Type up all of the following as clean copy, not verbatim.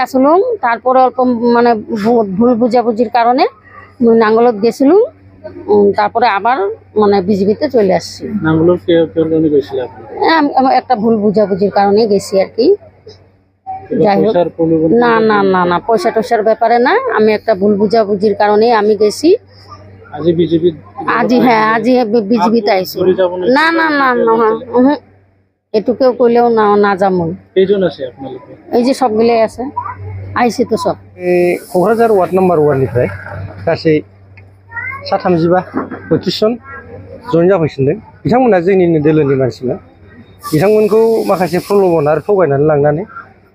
আসলাম তারপরে অল্প মানে ভুল বুঝাবুঝির কারণে নাঙ্গলত গেছিলাম তারপরে আবার মানে বিজেপিতে চলে আসছি। একটা ভুল বুঝাবুঝির কারণে গেছি আর কি। যাই হোক না না না না পয়সা টয়সার ব্যাপারে না, আমি একটা ভুল বুঝাবুঝির কারণে আমি গেছি। আজই বিজেপিতে আইছি। না না না না এটুকেও কইলেও না না যাবো। এই যে সব মিলে আছে আইসি তো সব। क'क्राझार वार्ड नम्बर 1 निफ्राय गासै 37-35 जन जइन जाफैफिनदों। बिथांमोना जोंनिनो दोलोनि मानसिमोन। बिथांमोनखौ माखासे प्रल'भन आरो थगायनानै लांनानै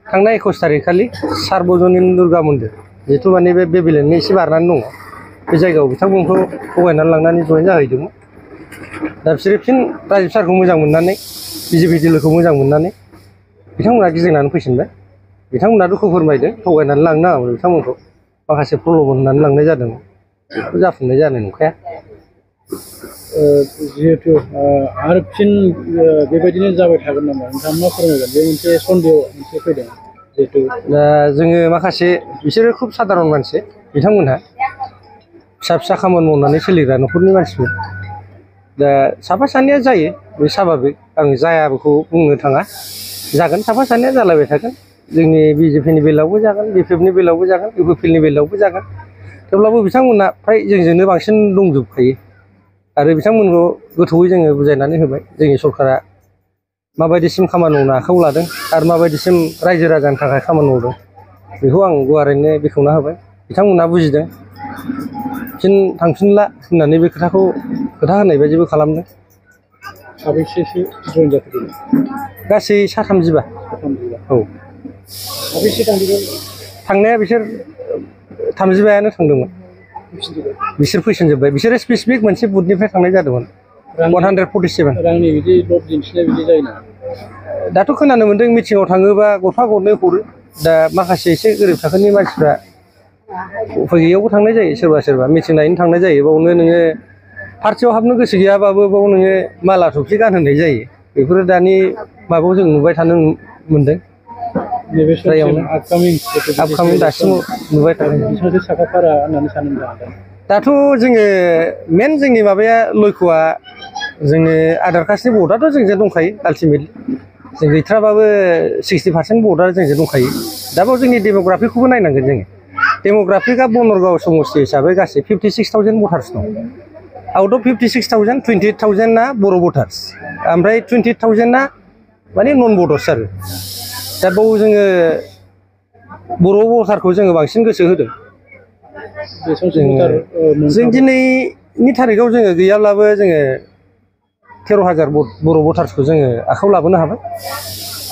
थांनाय 21 तारिख खालि सार्वजनिक दुर्गा मन्दिर जिथु माने बे बेबिलेननि एसे बारनानै दङ बे जायगायाव बिथांमोनखौ थगायनानै लांनानै जइन जाहैदोंमोन। दा बिसोरो फिन राजिब सारखौ मोजां मोननानै बिजेपि दोलोखौ मोजां मोननानै बिथांमोना गिदिंनानै फैफिनबाय। बिथांमोना दुखु फोरमायदों थगायनानै लांनो नाङामोन बिथांमोनखौ माखासे प्रल'भन होनानै लांनाय जादोंमोन। बेखौ जाफुंनाय जानाय नंखाया। जिहेतु आरो फिन बेबायदिनो जाबाय थागोन नामा नोंथाङा मा फोरमायगोन? बे मोनसे सन्देह मोनसे फैदों जिहेतु। दा जोङो माखासे बिसोरो खुब साधारन मानसि बिथांमोनहा फिसा फिसा खामानि मावनानै सोलिग्रा न'खरनि मानसिफोर। दा साफा सानैया जायो बे स्वाभाबिक, आं जायाखौ बुंनो थाङा। जागोन साफा सानैया जालायबाय थागोन। जोंनि बिजेपिनि बेलायावबो जागोन, बिपिएफनि बेलायावबो जागोन, इउपिपिएलनि बेलायावबो जागोन। थेवब्लाबो बिथांमोना फ्राय जोंजोंनो बांसिन दंजोबखायो आरो बिथांमोनखौ गोथौयै जोङो बुजायनानै होबाय। जोंनि सरकारा माबायदिसिम खामानि मावनो आखायाव लादों आरो माबायदिसिम रायजो राजानि थाखाय खामानि मावदों बेखौ आं गुवारैनो बेखेवना होबाय। बिथांमोना बुजिदों, फिन थांफिनला होननानै बे खोथा होनाय बायदिबो खालामदों। साबैसेसो जइन जाखो? गासै 37। औ साबैसे थांदोंमोन? थांनाया बिसोर 35आनो थांदोंमोन। बिसोर फैफिनजोब्बाय। बिसोरो स्पेसिफिक मोनसे बुथनिफ्राय थांनाय जादोंमोन 147। रांनि बिदि लब दिन्थिनाय बिदि जायो ना? दाथ' खोनानो मोन्दों मिटिङाव थाङोबा गरफा गरनै हरो। दा माखासे एसे गोरिब थाखोनि मानसिफ्रा उफाय गैयैयावबो थांनाय जायो, सोरबा सोरबा मिटिं नायनो थांनाय जायो। बावनो नोङो पार्टियाव हाबनो गोसो गैयाबाबो बाव नोङो माला थफि गानहोनाय जायो। बेफोरो दानि माबायाव जों नुबाय थानो मोन्दों। आपकामिं दासिमाव नुबाय थादों। साखाफारा होननानै सानो दाथ' जोङो मेन जोंनि माबाया लयख'आ जोङो आधार कास्टनि भटआथ' जोंजों दंखायो। आल्टिमेटलि जों गैथ्राबाबो 60% भटआ जोंजों दंखायो। दा बाव जोंनि डेम'ग्राफिखौबो नायनांगोन जोङो। डेम'ग्राफिकआ बनरगाव समस्ति हिसाबै गासै 56,000 भटार्स दं। आउट अफ 56,000 28,000 बर' भटार्स, ओमफ्राय 20,000 माने नन भटार्स आरो। दा बाव जोङो बर' भटारखौ जोङो बांसिन गोसो होदों। जों दिनैनि थारिखआव जोङो गैयाब्लाबो जोङो 13,000 बर' भटार्सखौ जोङो आखायाव लाबोनो हाबाय।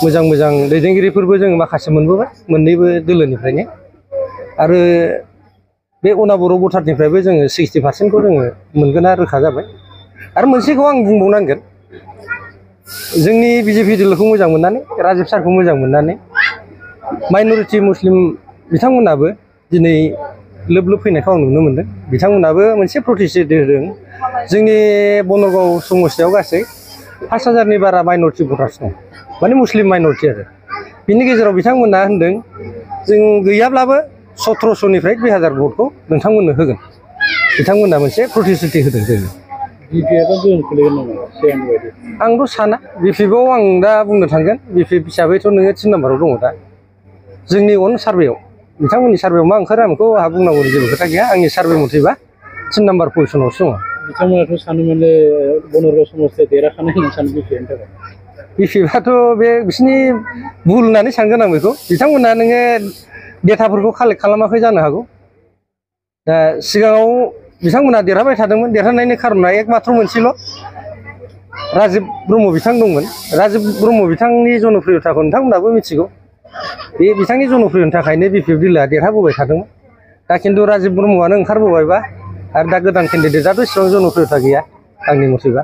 मोजां मोजां दैदेनगिरिफोरबो जोङो माखासे मोनबोबाय मोननैबो दोलोनिफ्रायनो। आरो बे अना बर' भटारनिफ्रायबो जोङो 60%खौ जोङो मोनगोना रोखा जाबाय। आरो मोनसेखौ आं बुंबावनांगोन, जोंनि बिजेपि दोलोखौ मोजां मोननानै राजिब सारखौ मोजां मोननानै माइन'रिटि मुस्लिम बिथांमोनाबो दिनै लोब लोब फैनायखौ आं नुनो मोन्दों। बिथांमोनाबो मोनसे प्रतिश्रुति होदों। जोंनि बनरगाव समस्तियाव गासै 5,000नि बारा माइन'रिटि भटार्स दं, माने मुस्लिम माइन'रिटि आरो। बिनि गेजेराव बिथांमोना होनदों जों गैयाब्लाबो 1700निफ्राय 2000 भटखौ नोंथांमोननो होगोन। बिथांमोना मोनसे प्रतिश्रुति होदों जोङो। बिपिएफआ गोहोम खोलैगोन नामा सिगांनि बायदि? आंथ' साना। बिपिएफआव आं दा बुंनो थांगोन, बिपिएफ हिसाबैथ' नोङो 3 नाम्बाराव दङ दा। जोंनि अन सार्भेयाव बिथांमोननि सार्भेयाव मा ओंखारो आं बेखौ आंहा बुंनांगौनि जेबो खोथा गैया। आंनि सार्भे मथेबा 3 नाम्बार पजिसनावसो दङ। बिथांमोनाथ' सानो माने बनरगाव समस्तिया देरहाखानाय होनना सानो बिपिएफनि थाखाय। बिपिएफआथ' बे बिसिनि भुल होननानै सानगोन आं बेखौ। बिथांमोना नोङो डेटाफोरखौ कालेक्ट खालामाखै जानो हागौ। दा सिगाङाव बिथांमोना देरहाबाय थादोंमोन। देरहानायनि खारना एकमात्र मोनसेल', राजिब ब्रह्म बिथां दंमोन। राजिब ब्रह्म बिथांनि जनप्रियताखौ नोंथांमोनाबो मिथिगौ। बे बिथांनि जनप्रियनि थाखायनो बिपिएफ दोलोआ देरहाबोबाय थादोंमोन। दा खिन्थु राजिब ब्रह्मआनो ओंखारबोबायबा आरो दा गोदान केन्डिडेटआथ' इसेबां जनप्रियता गैया आंनि मथेबा।